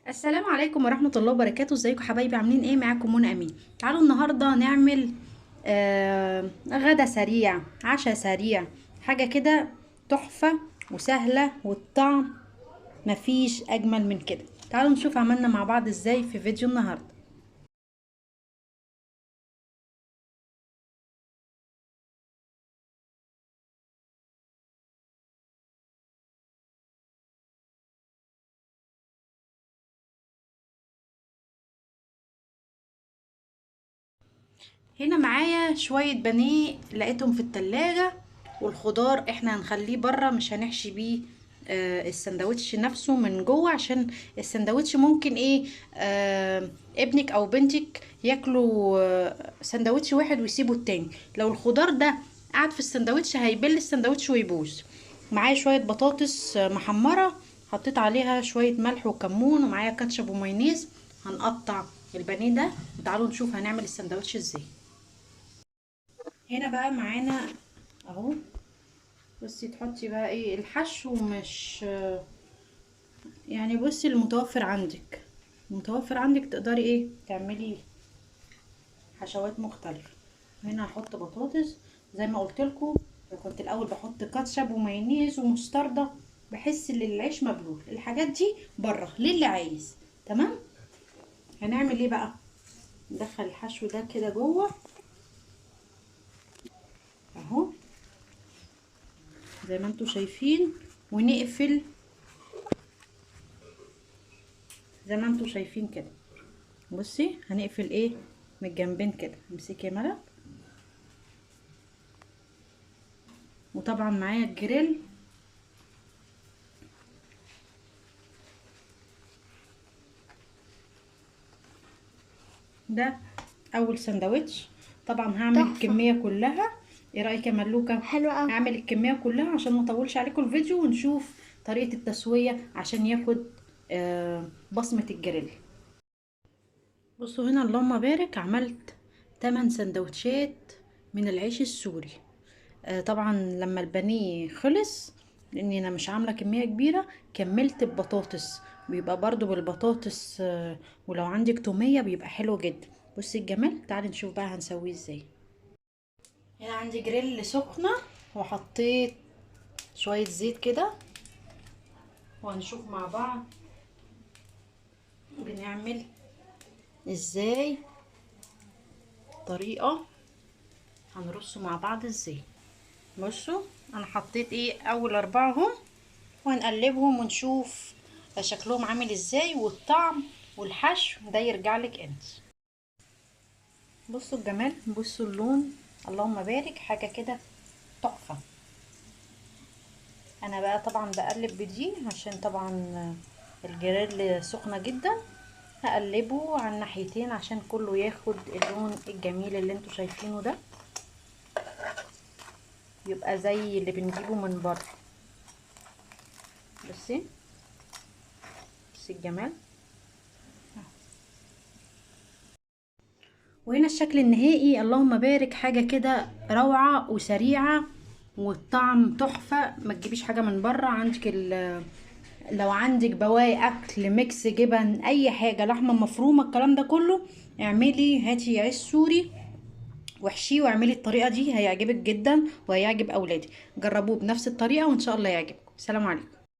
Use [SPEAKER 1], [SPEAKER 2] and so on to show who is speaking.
[SPEAKER 1] السلام عليكم ورحمة الله وبركاته. ازيكم حبايبي، عاملين ايه؟ معاكم منى امين. تعالوا النهاردة نعمل غدا سريع، عشاء سريع، حاجة كده تحفة وسهلة والطعم مفيش اجمل من كده. تعالوا نشوف عملنا مع بعض ازاي في فيديو النهاردة. هنا معايا شوية بانيه لقيتهم في التلاجة، والخضار احنا هنخليه برا، مش هنحشي بيه السندوتش نفسه من جوه، عشان السندوتش ممكن ايه ابنك او بنتك ياكلوا سندوتش واحد ويسيبوا التاني. لو الخضار ده قعد في السندوتش هيبل السندوتش ويبوظ. معايا شوية بطاطس محمرة حطيت عليها شوية ملح وكمون، ومعايا كاتشب ومايونيز. هنقطع البانيه ده وتعالوا نشوف هنعمل السندوتش ازاي. هنا بقى معانا اهو، بصي تحطي بقى ايه الحشو، مش يعني بصي المتوفر عندك، المتوفر عندك تقدري ايه تعملي حشوات مختلفة. هنا هحط بطاطس زي ما قلت لكم، كنت الاول بحط كاتشب ومايونيز ومستردة، بحس ان العيش مبلول. الحاجات دي بره للي عايز. تمام، هنعمل ايه بقى؟ ندخل الحشو ده كده جوه اهو زي ما انتم شايفين، ونقفل زي ما انتم شايفين كده. بصي هنقفل ايه من الجنبين كده. امسكي يا ملك. وطبعا معايا الجريل، ده اول سندوتش. طبعا هعمل الكمية كلها. ايه رايك يا ملوكه؟
[SPEAKER 2] حلوة قوي.
[SPEAKER 1] هعمل الكمية كلها عشان ما اطولش عليكم الفيديو، ونشوف طريقه التسوية عشان ياخد بصمة الجريل. بصوا هنا اللهم بارك، عملت 8 سندوتشات من العيش السوري. طبعا لما البانيه خلص، لاني انا مش عامله كمية كبيرة، كملت ببطاطس، بيبقى برضو بالبطاطس، ولو عندك توميه بيبقى حلو جدا. بصي الجمال، تعالي نشوف بقى هنسويه ازاي. هنا عندي جريل سخنة وحطيت شوية زيت كده، وهنشوف مع بعض بنعمل ازاي، طريقه هنرصه مع بعض ازاي. بصوا انا حطيت ايه اول 4 وهنقلبهم ونشوف شكلهم عامل ازاي، والطعم والحشو ده يرجع لك انت. بصوا الجمال، بصوا اللون، اللهم بارك، حاجة كده تحفة. انا بقى طبعا بقلب بدي عشان طبعا الجريل سخنة جدا، هقلبه على الناحيتين عشان كله ياخد اللون الجميل اللي انتوا شايفينه ده، يبقى زي اللي بنجيبه من بره. بصي بصي الجمال. وهنا الشكل النهائي، اللهم بارك، حاجة كده روعه وسريعة والطعم تحفة. ما تجيبيش حاجة من بره. عندك لو عندك بواقي اكل، mix جبن، اي حاجة، لحمه مفرومه، الكلام ده كله اعملي، هاتي عيش سوري وحشية واعملي الطريقة دي، هيعجبك جدا وهيعجب اولادك. جربوه بنفس الطريقة وان شاء الله يعجبكم. سلام عليكم.